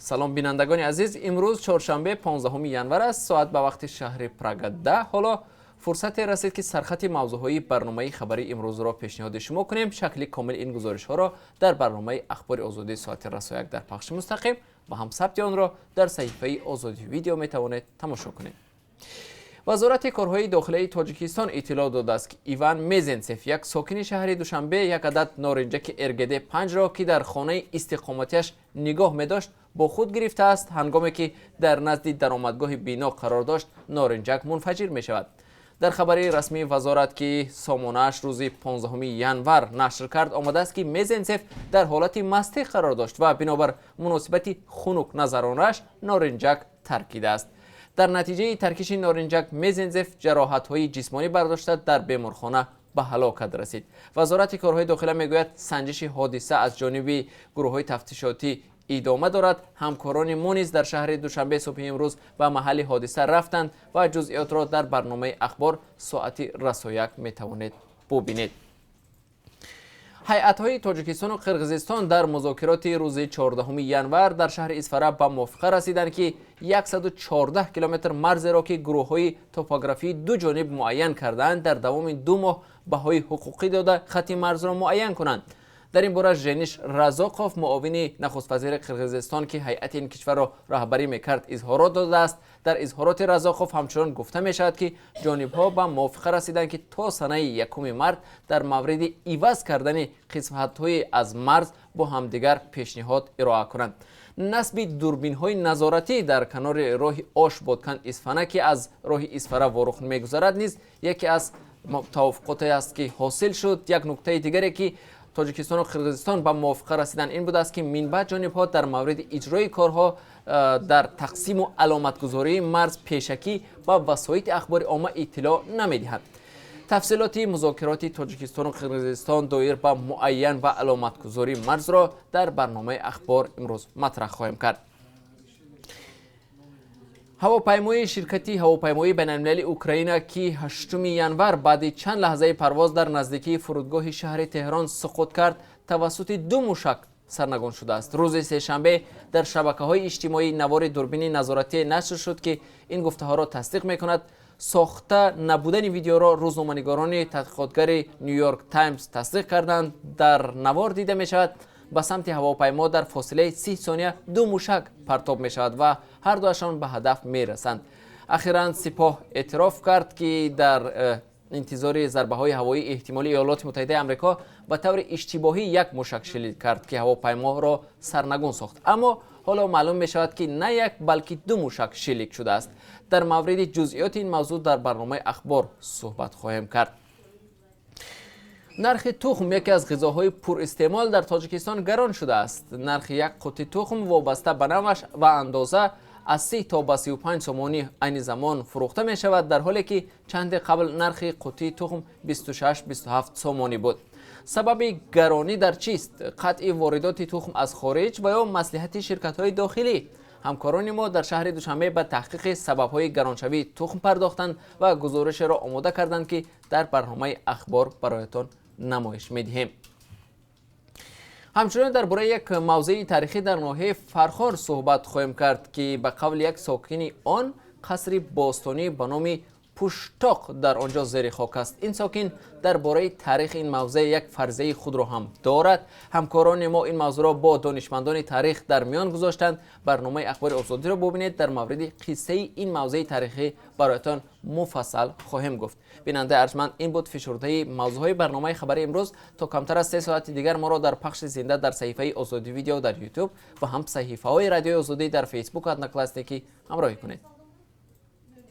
Салом, бинандагони азиз. Имрӯз чоршанбе, 15 январ аст. Соат ба вақти шаҳри Прага 10. Ҳоло фурсате расид, ки сархати мавзӯъҳои барномаи хабарии имрӯзро пешниҳоди шумо кунем. Шакли комили ин гузоришҳоро дар барномаи Ахбори Озодӣ соати расо 1 дар пахши мустақим ва ҳам сабти онро дар саҳифаи Озодӣ Видео метавонед тамошо кунед. Вазорати корҳои дохилаи Тоҷикистон иттилоъ додааст, ки Иван Мезенсев, як сокини шаҳри Душанбе, як адад норинҷаки РГД 5-ро, ки дар хонаи истиқоматиаш нигоҳ медошт, бо худ гирифтааст. Ҳангоме ки дар назди даромадгоҳи бино қарор дошт, норинҷак мунфаҷир мешавад. Дар хабари расмии вазорат, ки сомонааш рӯзи 15 январ нашр кард, омадааст, ки Мезенсев дар ҳолати мастӣ қарор дошт ва бинобар муносибати хунукназаронааш норинҷак таркидааст. Дар натиҷаи таркиши норинҷак Мезензев ҷароҳатҳои ҷисмонӣ бардошта, дар беморхона ба ҳалокат расид. Вазорати корҳои дохила мегӯяд, санҷиши ҳодиса аз ҷониби гурӯҳҳои тафтишотӣ идома дорад. Ҳамкорони мо низ дар шаҳри Душанбе субҳи имрӯз ба маҳалли ҳодиса рафтанд ва ҷузъиётро дар барномаи Ахбор соати расо 1 метавонед бубинед. Ҳайатҳои Тоҷикистону Қирғизистон дар музокироти рӯзи 14 январ дар шаҳри Исфара ба мувофиқа расиданд, ки 114 километр марзеро, ки гурӯҳҳои топографии ду ҷониб муайян кардаанд, дар давоми 2 моҳ баҳои ҳуқуқӣ дода, хати марзро муайян кунанд. Дар ин бора Жениш Разоқов, муовини нахуствазири Қирғизистон, ки ҳайати ин кишварро раҳбарӣ мекард, изҳорот додааст. Дар изҳороти Разоқов ҳамчунон гуфта мешавад, ки ҷонибҳо ба мувофиқа расиданд, ки то санаи 1 март дар мавриди иваз кардани қисматҳои аз марз бо ҳамдигар пешниҳод ироа кунанд. Насби дурбинҳои назоратӣ дар канори роҳи Ош Бодкан Исфана, ки аз роҳи Исфара Ворух мегузарад, низ яке аз тавофуқоте аст, ки ҳосил шуд. Як нуктаи дигаре, ки Тоҷикистону Қирғизистон ба мувофиқа расиданд, ин будааст, ки минбаъд ҷонибҳо дар мавриди иҷрои корҳо дар тақсиму аломатгузории марз пешакӣ ба васоити ахбори омма иттилоъ намедиҳанд. Тафсилоти музокироти Тоҷикистону Қирғизистон доир ба муайян ва аломатгузории марзро дар барномаи Ахбор имрӯз матраҳ хоҳем кард. Ҳавопаймои ширкати ҳавопаймоии байналмилалии Украина, ки 8 январ баъди чанд лаҳзаи парвоз дар наздикии фурудгоҳи шаҳри Теҳрон суқут кард, тавассути ду мушак сарнагун шудааст. Рӯзи сешанбе дар шабакаҳои иҷтимоӣ навори дурбини назоратие нашр шуд, ки ин гуфтаҳоро тасдиқ мекунад. Сохта набудани видеоро рӯзноманигорони тадқиқотгари Нью-Йорк Таймс тасдиқ карданд. Дар навор дида мешавад, ба самти ҳавопаймо дар фосилаи 30 сония ду мушак партоб мешавад ва ҳар дуашон ба ҳадаф мерасанд. Ахиран Сипоҳ эътироф кард, ки дар интизори зарбаҳои ҳавоии эҳтимолии Иёлоти Муттаҳидаи Амрико ба таври иштибоҳӣ як мушак шилид кард, ки ҳавопайморо сарнагун сохт. Аммо ҳоло маълум мешавад, ки на як, балки ду мушак шилик шудааст. Дар мавриди ҷузъиёти ин мавзӯъ дар барномаи Ахбор суҳбат хоҳем кард. Нархи тухм, яке аз ғизоҳои пуристеъмол дар Тоҷикистон, гарон шудааст. Нархи як қути тухм вобаста ба навъаш ва андоза аз 30 то ба 35 сомонӣ айни замон фурӯхта мешавад, дар ҳоле ки чанде қабл нархи қутии тухм 26-27 сомонӣ буд. Сабаби гаронӣ дар чист? Қатъи воридоти тухм аз хориҷ ва ё маслиҳати ширкатҳои дохилӣ? Ҳамкорони мо дар шаҳри Душанбе ба таҳқиқи сабабҳои гароншавии тухм пардохтанд ва гузоришеро омода карданд, ки дар барномаи Ахбор бароятон намоиш медиҳем. Ҳамчунин дар бораи як мавзеи таърихӣ дар ноҳияи Фархор суҳбат хоҳем кард, ки ба қавли як сокини он қасри бостонӣ ба номи Пуштоқ дар он ҷо зери хок аст. Ин сокин дар бораи таърихи ин мавзеъ як фарзияи худро ҳам дорад. Ҳамкорони мо ин мавзӯъро бо донишмандони таърих дар миён гузоштанд. Барномаи Ахбори Озодиро бубинед, дар мавриди қиссаи ин мавзеи таърихӣ бароятон муфассал хоҳем гуфт. Бинандаи арҷманд, ин буд фишурдаи мавзӯъҳои барномаи хабари имрӯз. То камтар аз 3 соати дигар моро дар пахши зинда дар саҳифаи Озодӣ Видео дар Ютуб ва ҳам саҳифаҳои Радиои Озодӣ дар Фейсбуку Одноклассники ҳамроҳӣ кунед.